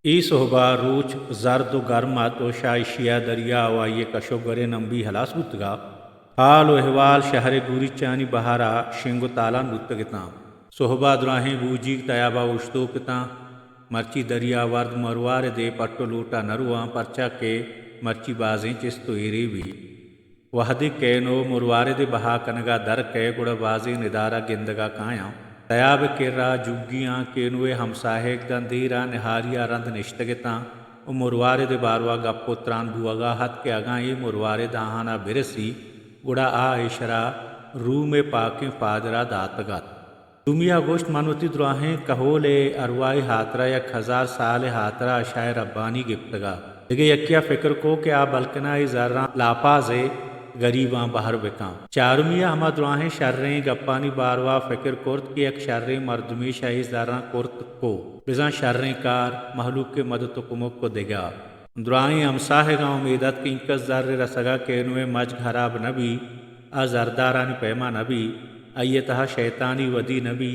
اے سہب ءَ روچ زرد ءُ گرم اَت ءُ شہ ایشی ءَ دریا ءُ آئی ءِ کش ءُ گور ءِ نمبی ہلاس بوتگ اَت۔ ہال ءُ احوال شہر ءِ گوریچانی بہر ءَ شنگ ءُ تالان بوتگ اِت اَنت۔ سہب ءَ دراہیں بوجیگ تیاب ءَ اوشتوک اِت اَنت۔ مرچی دریا ورد مروارد ءِ پٹ ءُ لوٹ ءَ نہ رواں، پرچا کہ مرچی بازیں چست ءُ ایرے بیت۔ وہدے کینو مروارد ءِ بہا کنگ ءَ در کئے، گڑا بازیں ندارگ گندگ ءَ کایاں۔ تیاب ءِ کرا جگیاں۔ کینو ءِ ہمساہگ داں دیر ءَ نہاری ءَ رند نشتگ اِت اَنت ءُ مروارد ءِ باروا گپ ءُ تران بوہگ ءَ اَت کہ اگاں اے مروارد آہان ءَ برسی، گڑا آ ایشرا روم ءِ پاکیں پادر ءَ داتگ اَت۔ دومی ءَ گوشت، من وتی دراہیں کہول ءِ ارواہ ءِ ہاترا، یک ہزار سال ءِ ہاترا اشاء ربانی گپتگ ءَ۔ دگہ یکے ءَ فکر کو کہ آ بلکنا اے زراں لاپاز ءِ گریباں بہر بکن۔ چارمی ءَ ہما دراہیں شریں گپانی باروا فکر کرت کہ یک شریں مردمے شہ اے زراں کرت کو۔ بزاں شریں کار مہلوک ءِ مدت ءُ کمک ءُ دگہ۔ دراہیں ہمساہگاں امیت اَت کہ اینکس زر ءِ رسگ ءَ کینو ءِ مجگ ہراب نہ بی، آ زردارانی پیما نہ بی، آئی ءِ تہا شیطانی ودی نہ بی،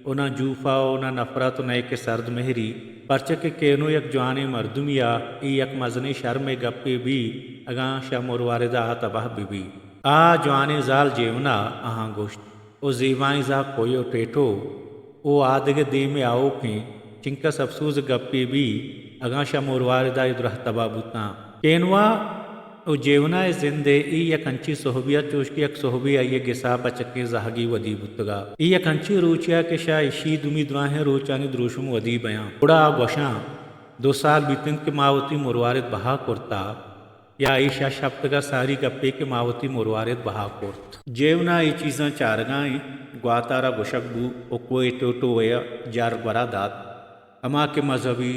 ءُ نہ جوفا ءُ نہ نفرت ءُ نئیکہ سرد مہری، پرچا کہ کینو یک جوانیں مردمی ءَ، اے یک مزنیں شرم ءِ گپے بی، اگاں شہ مروارد ءَ آ تباہ بہ بی۔ آ جوانیں زال جیونا آہاں گوشت۔ ءُ زیبائیں زاہ کویو ٹیٹو ءُ آ دگہ دیم ءِ آؤکیں، چنکس اپسوز ءِ گپے بی، اگاں شہ مروارد ءَ اے دراہ تباہ بوتاں۔ کینوا ءُ جیونا ءِ زند ءِ اے یک انچیں سہبے اَت، چوش کہ یک سہبے آئی ءِ گس ءَ بچکیں زہگے ودی بوتگ اَت۔ اے یک انچیں روچے اَت کہ شہ ایشی دومی دراہیں روچانی دروشم ودی بیاں۔ گڑا آ گوشاں، دو سال بیت اَنت کہ ما وتی مروارد بہا کرتہ۔ یا اے شش ہپتگ ءَ ساری گپے کہ ما وتی مروارد بہا کرت۔ جیونا اے چیزاں چارگا ایں، گواتارا گوشگ بو ءُ کوئے ٹوٹو ءَ جار گورا دات۔ ہما کہ مذہبی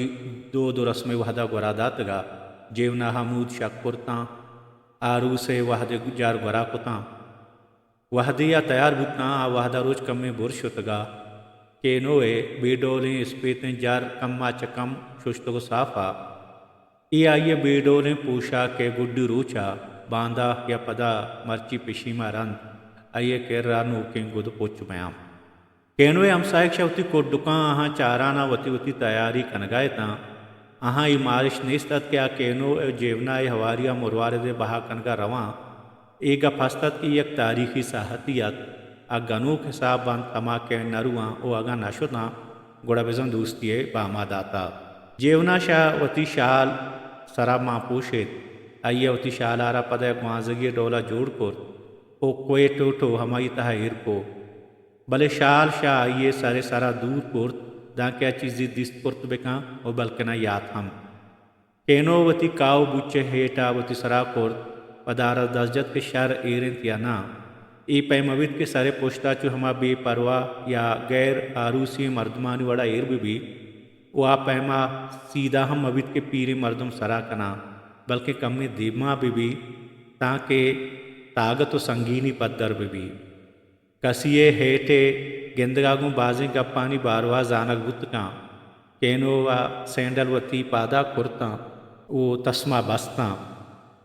دود ءُ رسم ءِ وہدا گورا داتگ ءَ، جیونا ہمود شک کرتاں، آروس ءِ وہد ءَ جار گورا کتاں۔ وہدے آ تیار بوتاں، آ وہدا روچ کمیں برز شتگ ءَ، کینو ءِ بے ڈولیں اسپیتیں جار کما چہ کم ششتگ ءُ صاف ءَ۔ اے آئی ءِ بے ڈولیں پوشاک ءِ گڈی روچ ءَ، باندا یا پدا مرچی پشیما رند آئی ءِ کرا نوکیں گد پچ بیاں۔ کینو ءِ ہمساہگ شہ وتی کڈکاں آہاں چاران ءَ وتی وتی تیاری کنگا اتاں۔ آہاں اے مارشت نیست اَت کہ آ کینو ءُ جیونا ءِ ہواری ءَ مروارد ءِ بہا کنگا رواں۔ اے گپ ہست اَت کہ یک تاریخی ساہتے اَت۔ آ گنوک حساب بنت، ہما کہ نہ رواں ءُ اگاں نہ شتاں، گڑا بزاں دوستی ءِ باما داتہ۔ جیونا شہ وتی شال سرا مان پوشیت۔ آئی ءَ وتی شال ءَ را پدا یک گوانزگی ءِ ڈولا جوڑ کرت ءُ کوئے ٹوٹو ہمائی تہا ایر کو۔ بلے شال شہ آئی ءِ سر ءِ سرا دور کرت، دانکہ آ چیزے دیست کرت بکن ءُ بلکنا یات ہم۔ کینو وتی کاہ ءُ بوچ ءِ ہیٹا وتی سرا کرت، پدا آرا دست جت کہ شر ایر اِنت یا ناں۔ اے پیم ابیت کہ سر ءِ پشتا چو ہما بے پرواہ یا غیر آروسی مردمانی وڑا ایر بہ بی ءُ آ پیما سیدھا ہم مبیت کہ پیریں مردم سرا کناں، بلکیں کمیں دیما بہ بی، تانکہ تاگت ءُ سنگینی پدر بہ بی۔ کسی ءِ ہیٹ ءِ گندگ ءَ گوں بازیں گپانی باروا زانگ بوت کنت۔ کینو ءَ سینڈل وتی پادا کرتاں ءُ تسما بستاں۔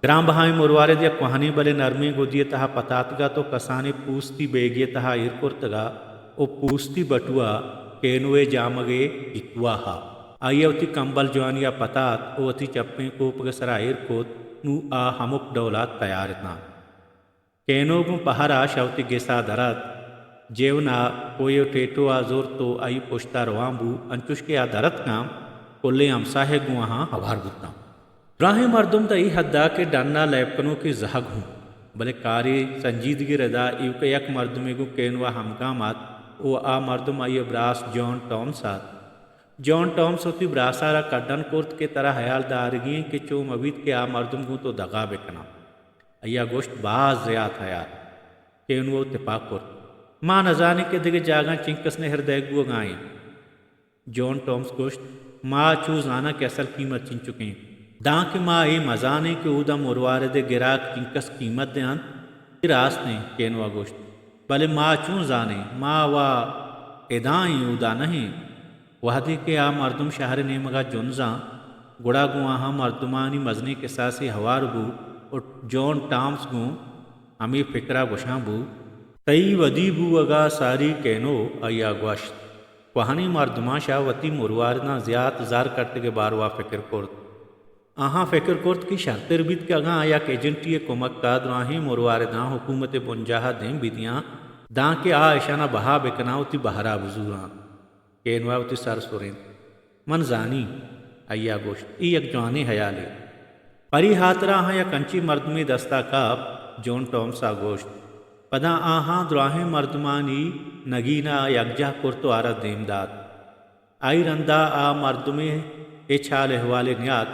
گران بہائیں مروارد یک کوہنیں بلے نرمیں گدی ءِ تہا پتاتگ اَت ءُ کسانیں پوستی بیگے ءِ تہا ایر کرتگ اَت ءُ پوستی بٹوا کینو ءِ جامگ ءِ گیتوا اَت۔ آئی ءَ وتی کمبل جوانی ءَ پتات ءُ وتی چپیں کوپگ ءِ سرا ایر کت، نوں آ ہمک ڈولا تیار اتاں۔ کینو گوں پہر ءَ شہ وتی گس ءَ در اتک۔ جیون ءَ کوئے ءُ ٹیٹو ءَ زرت ءُ آئی پشت ءَ روان بو، انچوش کہ آ در اتکاں، کلیں ہمساہگ گوں آہاں ہوار بوتاں۔ دراہیں مردم داں اے حد ءَ کہ ڈن ءَ لیب کنوکیں زہگ ہوں، بلے کارے سنجیدگی ردا ایوک ءَ یک مردمے گوں کینو ءَ ہمگام ات ءُ آ مردم آئی ءِ براس جان ٹامس ات۔ جان ٹامس وتی براس ءَ را کڈن کرت کہ ترا ہیال دارگی اِنت کہ چو مہ بیت کہ آ مردم گوں تو دغا بکناں۔ آئی ءَ گوشت، باز زیات ہیال۔ کینو ءَ تپاک کرت۔ ما نزانیں کہ دگہ جاگہاں چنکس نہر دئیگ بوگ ءَ اِنت۔ جان ٹامس گوشت، ما چو زاناں کہ اصل قیمت چنچک اِنت۔ دانکہ ما اے مزانیں کہ اودا مروارد ءِ گراک چنکس قیمت دئینت۔ اے راست اِنت، کینو ءَ گوشت، بلے ما چون زانیں؟ ما و ادا ایں، اودا نہ ایں۔ وہدے کہ آ مردم شہر ءِ نیمگ ءَ جنزاں، گڑا گوں آہاں مردمانی مزنیں کساسے ہوار بو ءُ جان ٹامس گوں ہمے فکر ءَ گوشان بو۔ تئی ودی بوگ ءَ ساری، کینو، آئی ءَ گوشت۔ کوہنیں مردماں شہ وتی مروارداں زیات زر کٹگ ءِ باروا فکر کرت۔ آہاں فکر کرت کہ شرتر بیت کہ اگاں یک ایجنٹے ءِ کمک ءَ دراہیں مروارداں حکومت ءِ بنجاہ ءَ دیم بدیاں، دانکہ آ اشاناں بہا بکناں، وتی بہر ءَ بزوراں۔ کینو ءَ وتی سر سرینت۔ من زانی، آئی ءَ گوشت، اے یک جوانیں ہیالے۔ پری ہاترا آہاں یک انچیں مردمے دست ءَ کپت، جون ٹامس ءَ گوشت۔ پدا آہاں دراہیں مردمانی نگین ءَ یکجاہ کرت ءُ آرا دیم دات۔ آئی رندا آ مردمے ہچ حال احوالے نیات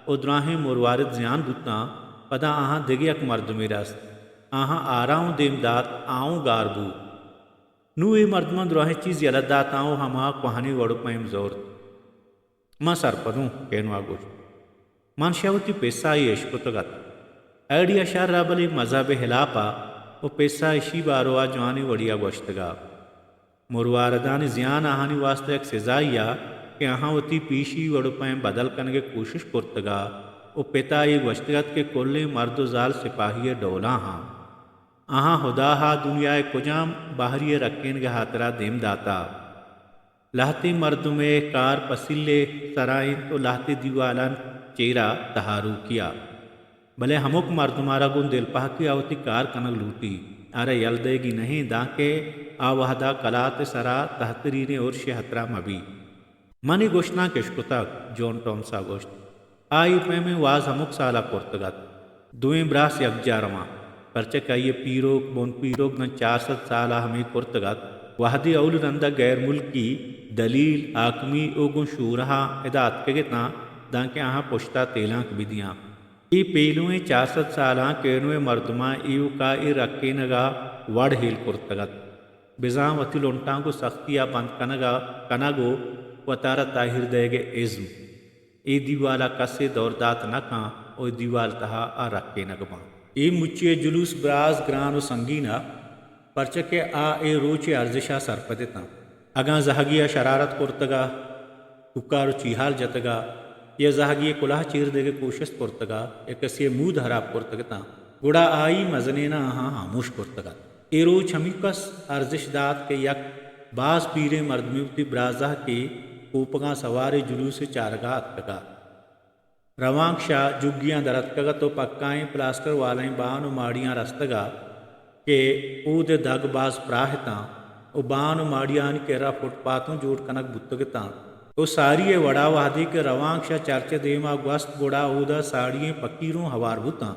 ءُ دراہیں مروارد زیان بوتاں۔ پدا آہاں دگہ یک مردمے رست۔ آہاں آرا اوں دیم دات، آ اوں گار بوت۔ نوں اے مردماں دراہیں چیز یلہ داتاں ءُ ہما کوہنیں وڑ ءُ پیم زرت۔ من سرپدوں، کینو ءَ گوشت۔ من شہ وتی پس ءَ اے اشکتگ ات۔ آئیڈیا شر ءَ، بلے مذہب ءِ ہلاپ ءَ، ءُ پس ءَ اشی باروا جوانیں وڑے ءَ گوشتگ ءَ۔ مرواردانی زیان آہانی واستا یک سزائے ءَ کہ آہاں وتی پیشی وڑ ءُ پیم بدل کنگ ءِ کوشش کرتگ ءَ، ءُ پت ءَ اے گوشتگ ات کہ کلیں مرد ءُ زال سپاہی ءِ ڈولاں آں۔ آہاں ہدا ءَ دنیا ءِ کجام بہرے ءِ رکینگ ءِ ہاترا دیم داتہ؟ لہتیں مردم ءِ کار پسیل ءِ سرا انت ءُ لہتیں دیوالانی چیرا تہاروکی ءَ۔ بلے ہمک مردم ءَ را گوں دلپہکی ءَ وتی کار کنگ لوٹی۔ آ را یل دئیگی نہ انت، دانکہ آ وہدا کلات ءِ سرا تہترینیں ارش ءِ ہترہ مہ بیت۔ من اے گشناک اشکتگ، جون ٹامس ءَ گوشت۔ آ اے پیمیں واز ہمک سال ءَ کرتگ ات۔ دوئیں براس یکجاہ رواں، پرچا کہ آئی ءِ پیروک، بن پیروک داں چار سد سال ءَ ہمے کرتگ ات۔ وہدے اول رند ءَ غیر ملکی دلیل، حاکمی ءُ گوں شورہاں ادا اتکگ اتاں، دانکہ آہاں پشت ءَ تیلانک بدیاں۔ اے پیلوئیں چار سد سالاں کینو ءِ مردماں ایوک ءَ اے رکینگ ءِ وڑ ہیل کرتگ ات۔ بزاں وتی لنٹاں گوں سختی ءَ بند کنگ ءَ، کنگ ءُ وتارا تاہیر دئیگ ءِ ازم۔ اے دیوال ءَ کسے دور دات نہ کن ءُ اے دیوال تہا آ رکینگ باں۔ اے مچی ءِ جلوس براس گران ءُ سنگین ءَ، پرچا کہ آ اے روچ ءِ ارزش ءَ سرپد اتاں۔ اگاں زہگے ءَ شرارت کرتگ ءَ، کوکار ءُ چیہال جتگ ءَ، یا زہگے ءِ کلاہ چیر دئیگ ءِ کوشست کرتگ ءَ، یا کسے ءِ مود ہراب کرتگ اتاں، گڑا آئی مزنیناں آہاں ہاموش کرتگ ات۔ اے روچ ہمینکس ارزش دات کہ یک باز پیریں مردمے وتی برازہکے کوپگاں سواریں جلوسے چارگ ءَ اتکگ ات۔ روانک شہ جھگیاں در اتکگ ات ءُ پکائیں پلاسٹر والائیں بان ءُ ماڑیاں رستگ ءَ کہ اود ءِ دگ باز پراہ اتاں ءُ بان ءُ ماڑیانی کرا فٹ پاتوں جوڑ کنگ بوتگ اتاں ءُ ساری ءِ وڑا وہدے کہ روانک شہ چرچ ءِ دیما گوست گڑا اودا ساڑی ئیں پکیر اوں ہوار بوتاں۔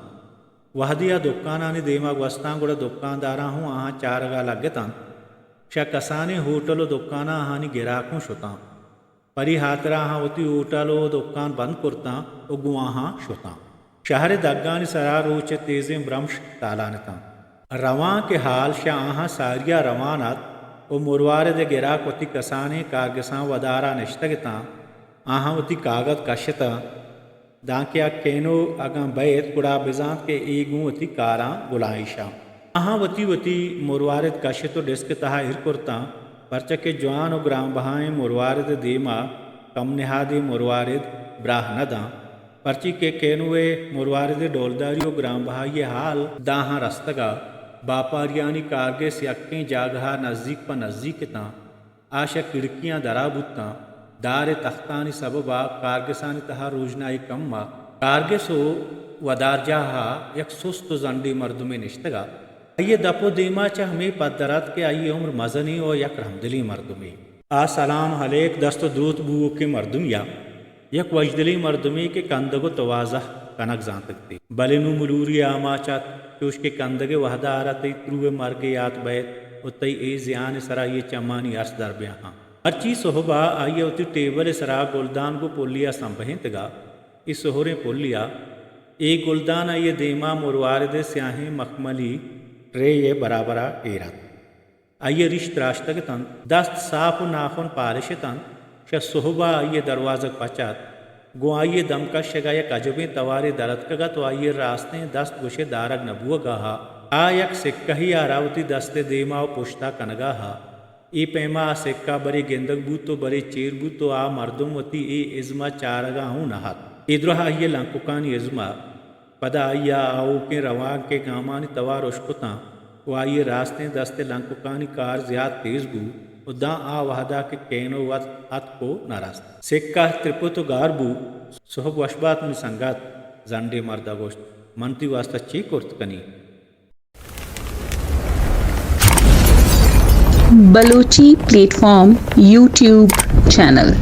وہدے آ دکانانی دیما گوستاں گڑا دکانداراں ہوں آہاں چارگ ءَ لگتنت۔ شہ کسانیں ہوٹل ءُ دکاناں آہانی گراک اوں شتاں۔ پری ہاترا آہاں وتی ہوٹل ءُ دکان بند کرتاں ءُ گوں آہاں شتاں۔ شہر ءِ دگانی سرا روچ ءِ تیزیں برمش تالان اتاں۔ روانک ءِ ہال شہ آہاں ساری ءَ روان ات ءُ مروارد ءِ گراک وتی کسانیں کارگساں ودار ءَ نشتگ اتاں۔ آہاں وتی کاگد کشتاں۔ دانکہ آ کینو اگاں بئیت، گڑا بزانت کہ اے گوں وتی کاراں گلائیش آں۔ آہاں وتی وتی مروارد کشت ءُ ڈیسک ءِ تہا ایر کرتاں، پرچا کہ جوان ءُ گرانبہائیں مروارد ءِ دیما کم نہادیں مروارد براہ نہ داں، پرچی کہ کینو ءِ مروارد ءِ ڈولداری ءُ گرانبہائی ءِ ہال داں ہاں رستگ ءَ، باپاریانی کارگس یکیں جاگہ ءَ نزیک پہ نزیک اتاں۔ آ شہ کڑکیاں درا بوتاں۔ دار ءِ تختانی سبب ءَ کارگسانی تہا روژنائی کم ءَ۔ کارگس ءُ ودارجاہ ءَ یک سست ءُ زنڈیں مردمے نشتگ ءَ۔ آئی ءِ دپ ءُ دیما چہ ہمے پدر ات کہ آئی ءِ عمر مزنیں ءُ یک رحمدلیں مردمے۔ آ سلام علیک، دست ءُ دروت بوؤکیں مردمے ءَ۔ یک وژدلیں مردمے کہ کندگ ءُ توازہ کنگ زانتگ ات، بلے نوں ملوری ءِ آماچ ات، چوش کہ کندگ ءِ وہدا آرا تئی ترو ءِ مرگ ءِ یات بئیت ءُ تئی اے زیان ءِ سرا آئی ءِ چمانی ارس در بیاہاں۔ مرچی سہب ءَ آئی ءَ وتی ٹیبل ءِ سرا گلدان گوں پلی ءَ سمبہینتگ ءَ، اے سہریں پلی ءَ، اے گلدان آئی ءِ دیما مروارد ءِ سیاہیں مخملی ٹرے ءِ برابر ءَ ایر ات۔ آئی ءِ ریش تراشتگ اتنت، دست ساپ ءُ ناخن پالش اتنت۔ شہ سہب ءَ آئی ءِ دروازگ پچ ات۔ گوں آئی ءِ دم کشگ ءَ یک عجبیں توارے در اتکگ ات ءُ آئی ءِ راستیں دست گوشے دارگ نہ بوگ ءَ ات۔ آ یک سکہے ءَ را وتی دست ءِ دیما ءُ پشت ءَ کنگ ءَ ات۔ اے پیما آ سکہ برے گندگ بوت ءُ برے چیر بوت ءُ آ مردم وتی اے ازم ءَ چارگ ءَ اوں نہ ات۔ اے دراہ آئی ءِ لنککانی ازم ءَ۔ پدا آئی ءَ آؤکیں روانک ءِ گامانی توار اشکتاں ءُ آئی ءِ راستیں دست ءِ لنککانی کار زیات تیز بوت۔ و داں آ وہدا کہ کینو وت اتک و نہ رست۔ سکہ ترپت و گار بو۔ سہب وش بات منی سنگت، زنڈیں مردا گوشت، من تئی واستا چے کرت کنیں؟ Balochi plate form YouTube channel.